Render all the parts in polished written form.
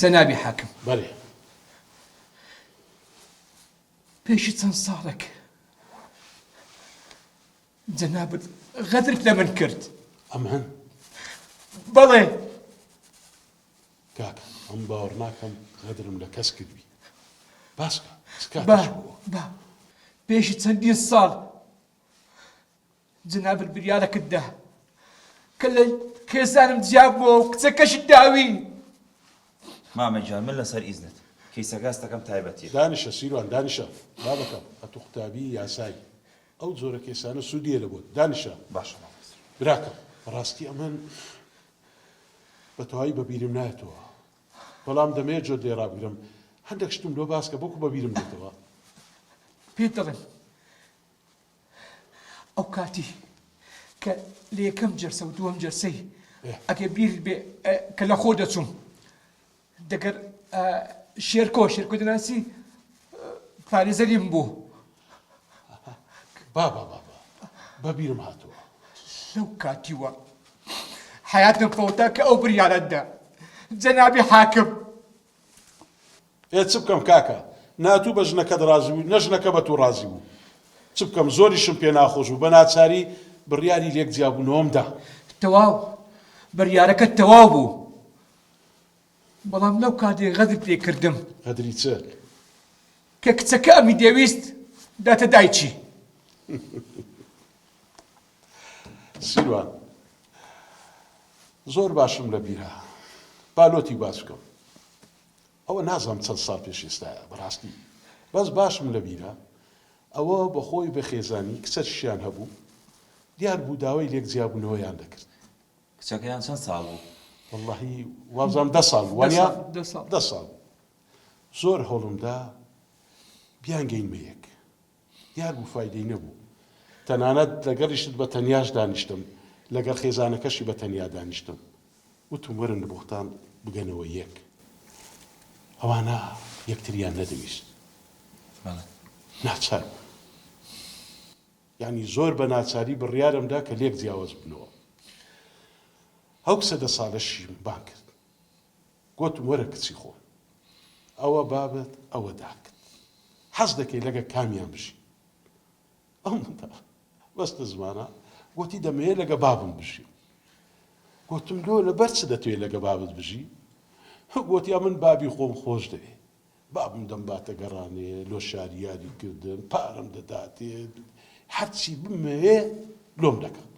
جەنابی حاکم. بەلێ. پێشی چەند ساڵێک جەنابت غەدرت لە من کرد. ئەمن؟ بەڵێ. کاکە ئەم باوەڕ ناکەم غەدرم لە کەس کردبی. باس کە، چ با، کاتێک بووە؟ با، پێشی چەندین ساڵ جەنابت بریارەکت دا کە لە خێزانم جیا بووە و کچەکەشت داوی. مامە گیان من لەسەر ئیزنت کەیسەکە هەستەکەم تایبەتیە. دانیشە سیروان دانیشە بابەکەم ئەتو قوتابی یاسای ئەو جۆرە کەیسانە سودی هەیە لەبۆت دانیشە. باشە مامۆستا. براکەم بەڕاستی ئەمن بە تەواوی بە بیرم نایەتەوە بەڵام دەمەوێت جۆت لێ ڕابگرم هەندێک شتم لۆ باس کە بۆکو بە بیرم دێتەوە. پێت دەڵێم ئەو کاتی کە لە یەکەم جەرسە و دووەم جەرسەی ئەگەر بیرت بێ کە لە خۆ دەچووم دەگەر شێرکۆ شێرکۆ دەناسی پارێزەریم بوو بابا بابا بە بیرم هاتەوە لەو کاتیوە حیاتم فەوتا کە ئەو بریارەتدا جەنابی حاکم ئێ چ بکەم کاکە نە ئەتوو بە ژنەکەت ڕازی بووی نە ژنەکە بە توو ڕازی بوو چ بکەم زۆریشم پێ ناخۆش بوو بە ناچاری بڕیاری لێک جیابوونەوەم دا. تەواو بڕیارەکەت تەواو بوو بەڵام لەو کاتەی غەدرت لێ کردم. غەدری چ؟ کە کچەکە ئەمی دەویست داتە دایکی. سیروان زۆر باشم لە بیرە با لۆتی باس بکەم ئەوە نازانم چەند ساڵ پێش ئێستایە بەڕاستی بەس باشم لە بیرە ئەوە بەخۆی بە خێزانی کچەکیشیان هەبوو دیار بوو داوای لێک جیابوونەوەیان دەکرد. کچەکەیان چەند ساڵ بوو؟ وەڵڵاهی وابزانم دە ساڵ بوو وانە؟ دە ساڵ بوو. زۆر هەوڵم دا بیانگەینمە یەک دیار بوو فایدەی نەبوو تەنانەت لەگەڵیشت بە تەنیاش دانیشتم لەگەڵ خێزانەکەشی بە تەنیا دانیشتم وتم وەرن بۆختان بگەنەوە یەک ئەوانە یەکتریان نەدەویست ناچار بوو یعنی زۆر بە ناچاری بڕیارم دا کە لێک جیاواز بنەوە ئەو کچە دە ساڵەشیم بان کرد گۆتم وەرە کچی خۆم ئەوە بابت ئەوە داکت حەز دەکەی لەگە کامیان بژی ئەو منداڵ بەستە زمانە گۆتی دەمەوێ لەگە بابم بژیم گۆتم لۆ لەبەر چ دەتوێ لەگە بابت بژی گۆتی ئەمن بابی خۆم خۆش دەوێ بابم دەمباتە گەڕانێ لۆ شاری یاری کردن پارەم دەداتێ هەرچی بمەوێ لۆم دەکات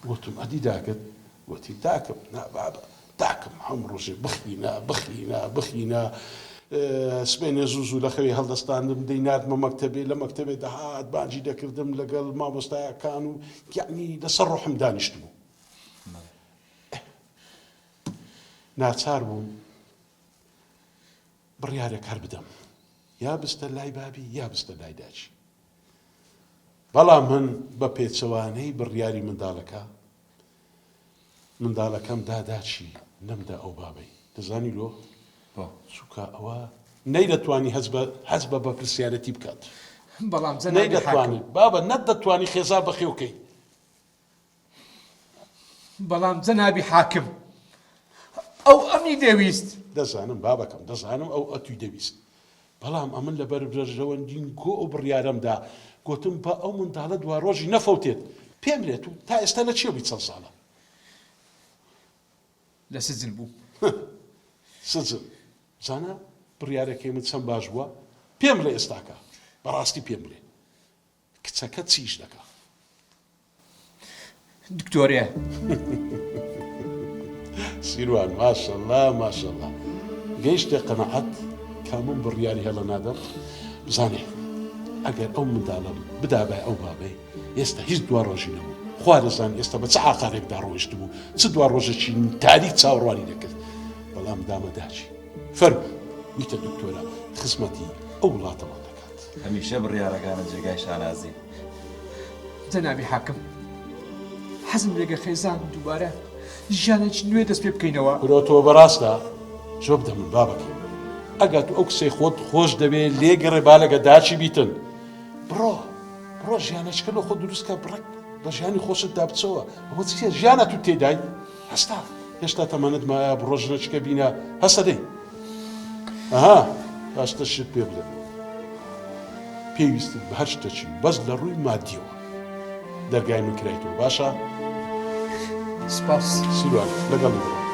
گوتم ئەدی داکت گوتی داکم نا بابە داکم هەم ڕۆژێ بخینە بخینە بخینە سبەینێ زوو زوو لە خەوی هەڵدەستاندم دەیناردمە مەکتەبێ لە مەکتەبێ دەهات بانگی دەکردم لەگەڵ مامۆستایەکان و یعنی لەسەر ڕۆحم دانیشتبوو ناچار بووم بڕیارێک هەر بدەم یا بستە لای بابی یا بستە لای داکی بەڵام من بە پێچەوانەی بڕیاری منداڵەکە منداڵەکەم دا داچی نەمدا ئەو بابەی دەزانی لۆ چووکە ئەوە نەیدەتوانی هەز بە هەز بە بەپرسیارەتی بکات بەڵام نەیدەتوانی بابە نەتدەتوانی خێزان بەخێوکەی بەڵام جەنابی حاکم ئەو ئەمی دەویست. دەزانم بابەکەم دەزانم ئەو ئەتوی دەویست بەڵام ئەمن لەبەر بەرژەوەندی گۆ ئەو بڕیارەم دا گۆتم با ئەو منداڵە دواڕۆژی نەفەوتێت پێم لێ تو تا ئێستا لە چێ بووی چەند ساڵە؟ لە سجن بووم. سجن زانا بڕیارەکەی من چەند باش بووە پێم بڵێ ئێستاکە بەڕاستی پێم بڵێ کچەکە چ ئیش دەکا؟ دکتۆرە. سیروان ماشەڵا ماشەڵا گەیشتە قەناعەت کە من بڕیاری هێڵە نادەم بزانێ ئەگەر ئەو منداڵم بدابای ئەو بابەی ئێستا هیچ دوا ڕۆژی نەبوو خوا دەزان ئێستا بە چ ئاقارێکدا ڕۆیشت بوو چ دوا ڕۆژێکی تاریک چاوەڕوانی دەکرد بەڵام دامە داچی فەرموو بیتە دکتۆرە خزمەتی ئەو وڵاتەمان دەکات. هەمیشە بڕیارەکانت جێگای شانازین. جەنابی حاکم حەزم لێگە خێزان دووبارە ژیانێکی نوێ دەست پێ بکەینەوە. کورە تۆ بەڕاستە جواب دە من بابەکەی ئەگە تو ئەو کچەی خۆت خۆش دەوێ لێگەڕێ با لەگە داچی بیتن بڕۆ بڕۆ ژیانەچکە لۆ خۆت دروست کە بڕەک بە ژیانی خۆشت دا بچەوە ئەوە چیە ژیانە تو تێدای هەستا هێشتا تەمەنت مایە بڕۆ ژنەچکە بینە هەستە دەی. ئەها باشتر شت پێ بڵێم پێویستت بە هەر شتەکی بەس لە ڕووی مادیەوە دەرگای من کرایتەوە باشە سپاس سیروان لەگەڵی بڕۆ.